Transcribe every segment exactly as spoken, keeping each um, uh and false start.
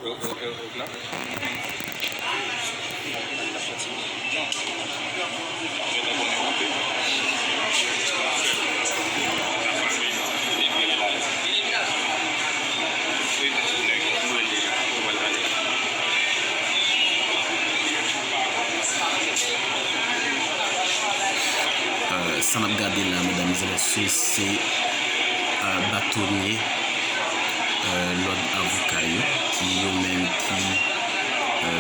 Sa n ap gade la, medam e mesye, se batonye lòd avoka yo, ki yo menm ki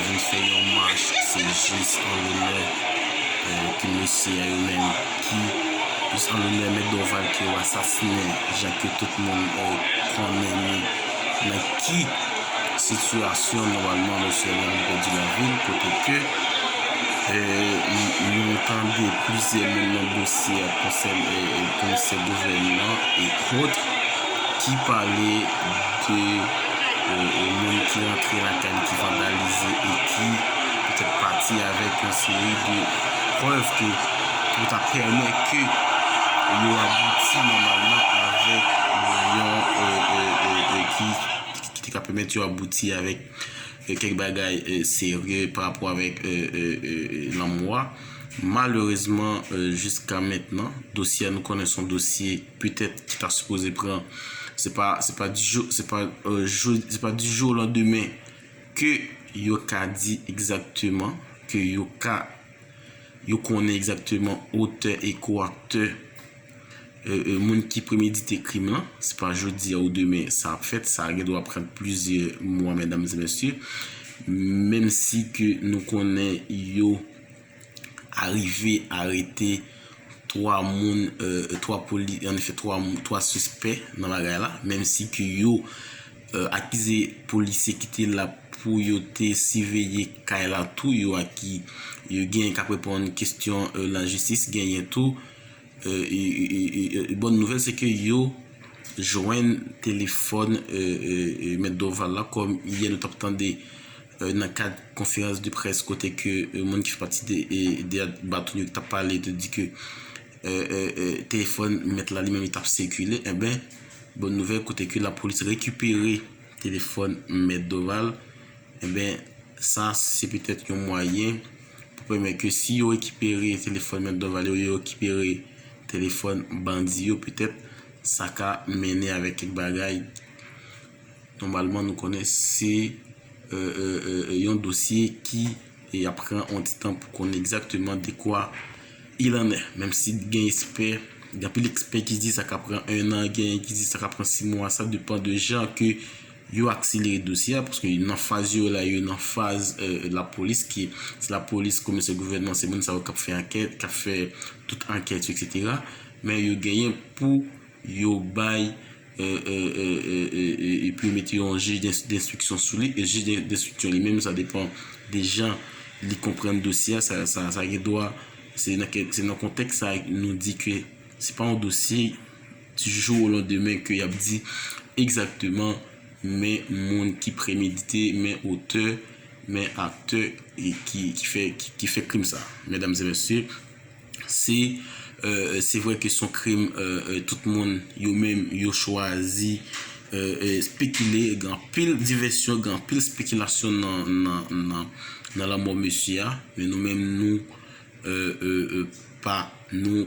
vin fè yon mach, se jis an lonè ki mesye a yo menm, ki jis an lonè Mèt Dorval ki yo asasinen, jan ke tout moun konnen li nan ki sitiyasyon nòmalman mesye a li pèdi lavi l, kote ke nou tande plizyè moun nan dosye a konsène komisè gouvènman e kont ki pale de moun ki rantre lakay li, ki vandalize e ki petèt pati avèk yon seri de prèv ke pou ta pèmèt ke yo abouti nòmalman avèk yon ki ki te ka pèmèt yo abouti avèk kèk bagay serye pa rapò avèk lanmò a. Malerezman, jiska mentnan, dosye a nou konnen se yon dosye petèt ki ta sipoze pran, se pa se pa di jou se pa se pa di jou o landemen ke yo ka di egzakteman, ke yo ka yo konnen egzakteman otè e koaktè moun ki premedite krim lan. Se pa jodi a ou demen sa ap fèt, sa gen dwa pran plizyè mwa, medam e mesye. Menm si ke nou konnen yo arive arete twa moun, twa poli, anefè twa twa sispè nan bagay la, menm si ke yo akize polisye ki te la pou yo te siveye kay la tou, yo aki yo genyen k ap reponn kesyon lajistis, genyen tou. Bòn nouvèl se ke yo jwenn telefòn Mèt Dorval la, kòm yè nou t ap tande nan kad konferans de près kote ke moun ki fè pati de de batonye t ap pale te di ke telefòn mèt la li menm li t ap sikile. Enben, bòn nouvèl kote ke lapolis rekipere telefòn Mèt Dorval, enben sa se petèt yon mwayen pou pèmèt ke si yo rekipere telefòn Mèt Dorval yo, yo rekipere telefòn bandi yo, petèt sa ka mennen avèk kèk bagay. Nòmalman nou konnen se yon dosye ki ap pran yon ti tan pou konnen egzakteman de kwa il en est. Menm si gen ekspè, gen anpil ekspè ki di sa ka pran en an, genyen ki di sa ka pran sis mwa, sa depan de jan ke yo akselere dosye a, paske nan faz yo la, yo nan faz lapolis, ki se lapolis, komisè gouvènman, se moun sa yo k ap fè ankèt, k ap fè tout ankèt yo, etsetera. Men yo genyen pou yo bay epi yo mete yon jij denstriksyon sou li, e jij denstriksyon li menm, sa depan de jan li konprann dosye a, sa gen dwa, se nan kontèks sa nou di ke se pa yon dosye di jou o landemen ke y ap di egzakteman men moun ki premedite, men otè, men aktè ki fè krim sa. Medam e mesye, se se vre ke se yon krim tout moun yo menm yo chwazi spekile, gen anpil divèsyon, gen anpil spekilasyon nan lanmò mesye a, men nou menm nou pa nou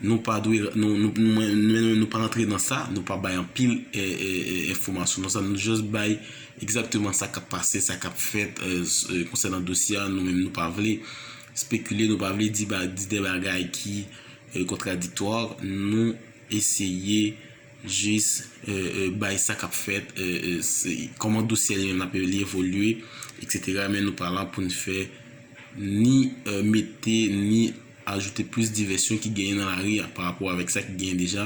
nou pa dwe nou nou nou nou pa rantre nan sa, nou pa bay anpil enfòmasyon nan sa, nou just bay egzakteman sa k ap pase, sa k ap fèt konsènan dosye a. Nou menm nou pa vle spekile, nou pa vle di di de bagay ki kontradiktwa, nou eseye jis bay sa k ap fèt, kòman dosye a li menm li evolye, etsetera. Men nou pa la pou n fè ni mete ni ajoute plis divèsyon ki genyen nan lari a pa rapò avèk sa ki genyen deja.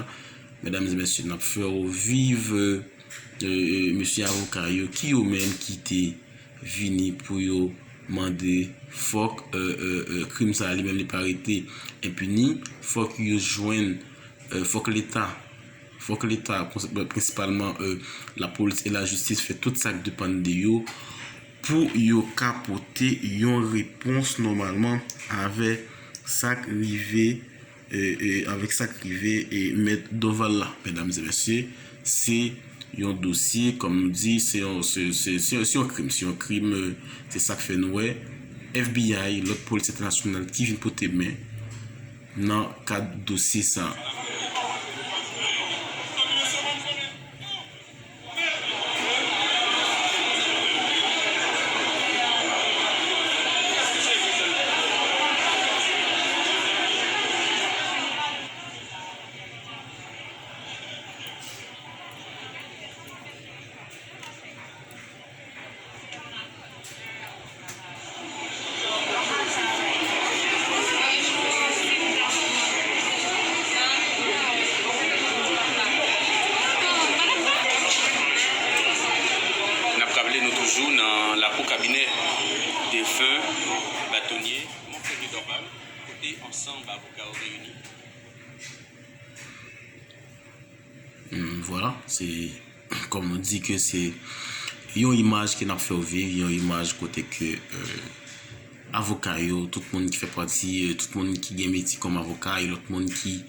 Medam e mesye, n ap fè w viv mesye avoka yo ki yo menm ki te vini pou yo mande fòk krim sa a li menm li pa rete enpini, fòk yo jwenn, fòk Leta, fòk Leta, prensipalman lapolis e lajistis, fè tout sa k depann de yo pou yo ka pote yon repons nòmalman avèk sa k rive avèk sa k rive Mèt Dorval la. Medam e mesye, se yon dosye, kòm nou di, se yon, se, se, se, se yon krim. Se yon krim, euh, se sa k fè nou wè F B I, lòt polis entènasyonal ki vin pote men nan kad dosye sa a. N ap raple nou toujou nan lakou kabinè defen batonye Monferrier Dorval, kote ansanm avoka yo reyini. Hmm, vwala, se kòm nou di ke se yon imaj ke n ap fè w viv, yon imaj kote ke, euh, avoka yo, tout moun ki fè pati, euh, tout moun ki gen metye kòm avoka e lòt moun ki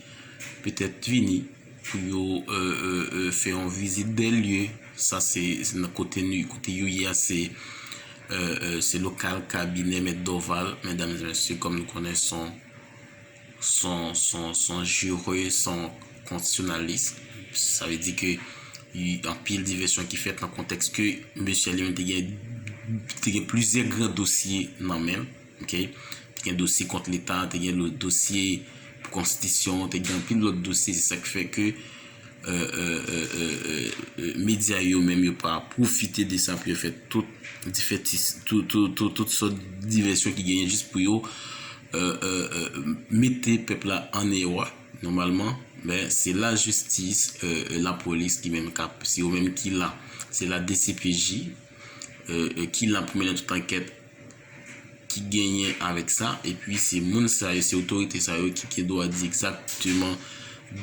petèt vini pou yo, euh, euh, euh, fè yon vizit de lye. Sa se, se nan kote nou, kote yo ye a, se, euh, euh, se lokal kabinè Mèt Dorval, medam e mesye, kòm nou konnen, son son, son, son jire, son konstitisyonalis. Sa vle di ke y, anpil divèsyon ki fèt nan kontèks ke mesye a li menm te gen, te gen plizyè gran dosye nan men l, oke? Te gen dosye kont Leta, te gen lo-, dosye pou konstitisyon, te gen anpil lòt dosye. Se sa k fè ke euh, euh, euh, euh, euh, medya yo menm yo pa pwofite de sa pou yo fè tout difètis, tout, tout, tout, tout sòt divèsyon ki genyen jis pou yo, euh, euh, euh, mete pèp la an erè, nòmalman. Men se lajistis, euh, euh, lapolis ki menm k ap, se yo menm ki la. Se la D C P J, euh, euh, ki la pou mennen tout ankèt ki genyen avèk sa, epi se moun sa yo, se otorite sa yo ki gen dwa di egzakteman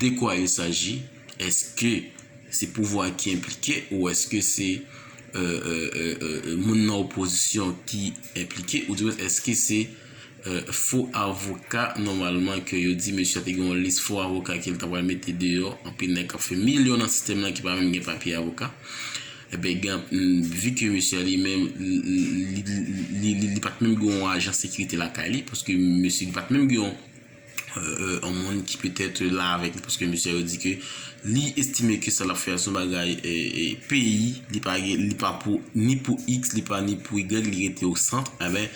de kwa il s'agit. Èske se pouvwa ki enplike ou èske se, euh, euh, euh, euh, euh, moun nan opozisyon ki enplike, oudimwens èske se, euh, fo avoka nòmalman ke yo di mesye a te gen yon lis fo avoka ke l ta pral mete deyò, anpil nèg k ap fè milyon nan sistèm nan ki pa menm gen papye avoka. Ebyen, gen, mm, vi ke mesye a li menm, li, li, li, li, li pa t menm gen yon ajan sekirite lakay li, paske mesye li pa t menm gen yon, euh, euh, yon moun ki petèt la avèk li, paske mesye a yo di ke li estime ke sa l ap fè a se yon bagay, e, e, peyi, li pa gen, li pa pou, ni pou X, li pa ni pou Y, li rete o sant, ebyen,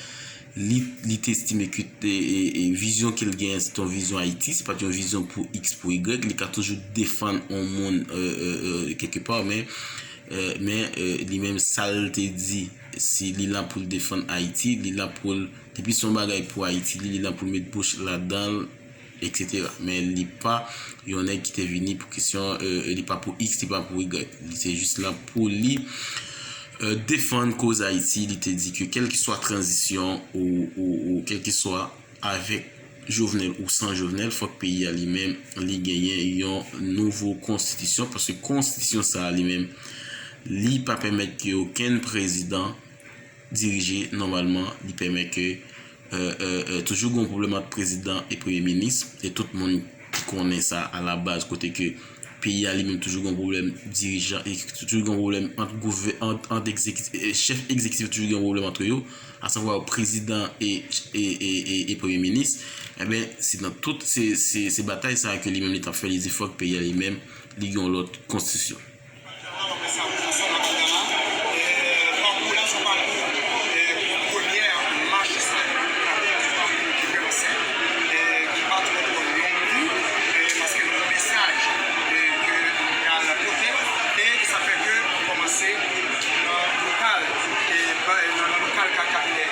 li, li te estime ke, e, e, e, vizyon ke l genyen, se t yon vizyon Ayiti, se pa t yon vizyon pou X, pou Y, li ka toujou defann yon moun, euh, euh, euh, kèlke pa, men, euh, men, euh, li menm sa l te di, si li la pou l defann Ayiti, li la pou l, depi se yon bagay pou Ayiti, li, li la pou l met bouch ladan l, et cetera. Men li pa yon nèg ki te vini pou kesyon, euh, li pa pou X, li pa pou Y. Li te jis la pou li, euh, defann koz Ayiti. Li te di ke kèlkeswa tranzisyon ou, ou, ou kèlkeswa avèk Jovenel ou san Jovenel, fòk peyi a li menm, li genyen yon nouvo konstitisyon, paske konstitisyon sa a li menm, li pa pèmèt ke okenn prezidan dirije nòmalman, li pèmèt ke, euh, euh, euh, toujou gen yon pwoblèm ant prezidan e premye minis, e tout moun ki konnen sa alabaz, kote ke peyi a li menm toujou gen yon pwoblèm dirijan, e toujou gen yon pwoblèm ant gouvè-, ant, ant egzekit-, e chèf egzekitif toujou gen yon pwoblèm ant yo, asavwa prezidan e, e, e, e, e premye minis, ebyen, se nan tout se, se, se batay sa a ke li menm li t ap fè, li di fòk peyi a li menm, li gen yon lòt konstitisyon. Pakou la se yon pakou, e, pou premyè mach sa, ki vrèman senp, e, ki pa twò, twò long tou, e, paske nou gen mesaj, e, ke nou pral pote, e sa fè ke nou kòmanse nan lokal, e, ba-, nan, nan lokal ka-, kabinè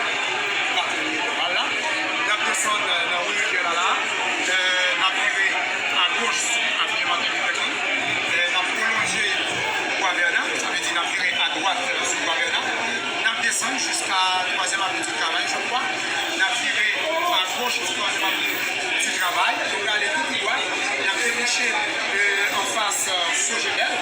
Batonye Dorval la. N ap desann nan ri Rivyè la la, e, n ap vire agoch sou avni Martin Luther King, e, n ap pwolonje Bwa Vèna, sa vle di n ap vire adwat sou Bwa Vèna. N ap desann jiska twazyèm avni di Travay, je crois. N ap vire agoch sou twazyèm avni di Travay. Nou prale tou, tou dwat. N ap debouche, e, anfas, e, Sogedèl,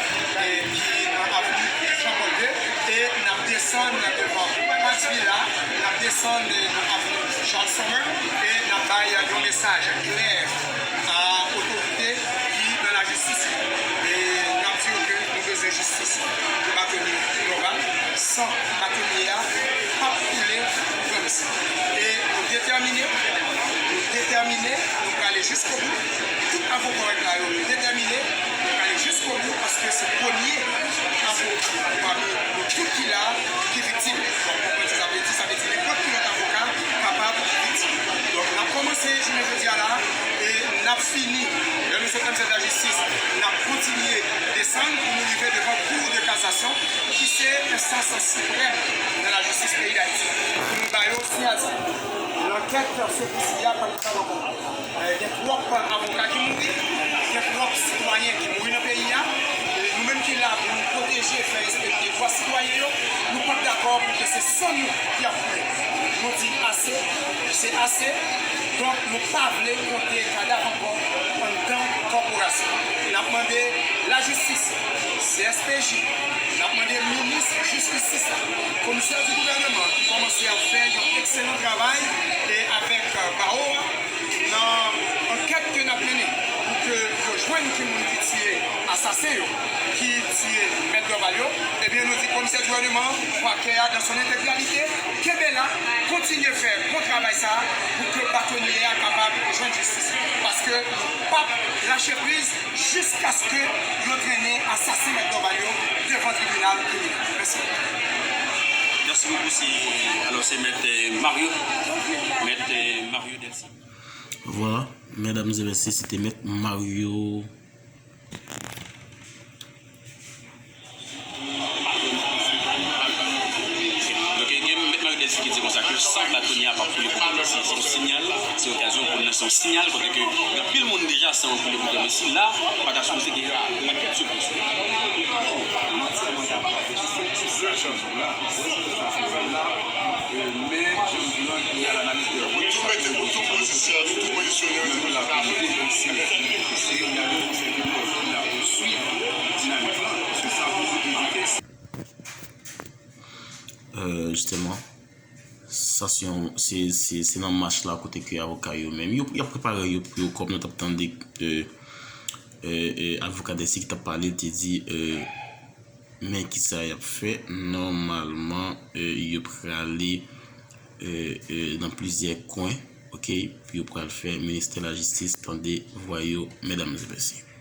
e, ki nan avni Jean Paul deux. E n ap desann devan Pax Villa, n ap desann nan avni Charles Summer, e n ap bay yon mesaj klè a otorite ki nan lajistis yo. E n ap di yo ke nou bezwen jistis. Batonye Nòval, san batonye a p ap koule pou granmesi. E nou detèmine, nou detèmine, nou prale jiskobou. Tout avoka w la yo, nou detèmine, nou prale jiskobou, paske se premye avoka pami nou tout ki la a ki viktim. Donk, ou konprann sa sa vle di? Sa vle di nenpòt ki lòt avoka kapab viktim. Donk, n ap kòmanse jounen jodi a la, e n ap fini, lè nou sot nan ministè de la jistis, n ap kontinye desann pou nou rive devan Cour de cassation, ki se enstans siprèm nan lajistis peyi Dayiti. Pou nou ba yo siyati. Lankèt sou dosye a pa t fèt ankò. Eh, gen twòp avoka ki mouri, gen twòp sitwayen ki mouri nan peyi a. E nou menm ki la pou nou pwoteje, fè respekte dwa sitwayen yo, nou p ap dakò pou ke se san nou ki ap koule. Nou di ase, se ase. Donk, nou pa vle konte kadav ankò anndan kòporasyon. N ap mande lajistis, C S P J, n ap mande minis jistis la, komisè di gouvèneman ki kòmanse ap fè yon ekselan travay e avèk, eh, bawo a, nan ankèt ke n ap mennen pou ke yo jwenn ki moun ki tiye asasen yo, ki tiye mèt Dorval yo, ebyen, nou di komisè gouvèneman, pakè a dans son intégralité, kenbe la, kontinye fè bon travay sa a pou ke batonye a kapab jwenn jistis. Paske nou p ap lache priz jiskaske yo trennen asasen mèt Dorval yo devan tribinal kriminèl. Mèsi. Mèsi bokou. Se, alò, se mèt, eh, Mario. Mèt, eh, Mario Delcy. Vwala, medam e mesye, se te mèt Mario. Donk, gen mèt Mario Delcy ki di konsa ke san batonye a p ap koule pou granmesi. Se yon sinyal, se okazyon pou n lanse yon sinyal kote ke gen anpil moun deja san yo koule pou granmesi. La, pa ta sipoze gen yon pakèt sou plis. Tou mete pou tou pozisyone, tou pozisyone. Euh, justement, sa se yon, se, se, se nan mach la kote ke avoka yo menm, yo, y ap prepare yo pou yo, kòm nou t ap tande, euh, euh, euh, avoka Delcy ki t ap pale, te di, euh, men kisa y ap fè, nòmalman, euh, yo prale, euh, euh, nan plizyè kwen, oke, pou yo pral fè ministè lajistis tande vwa yo, medam e mesye.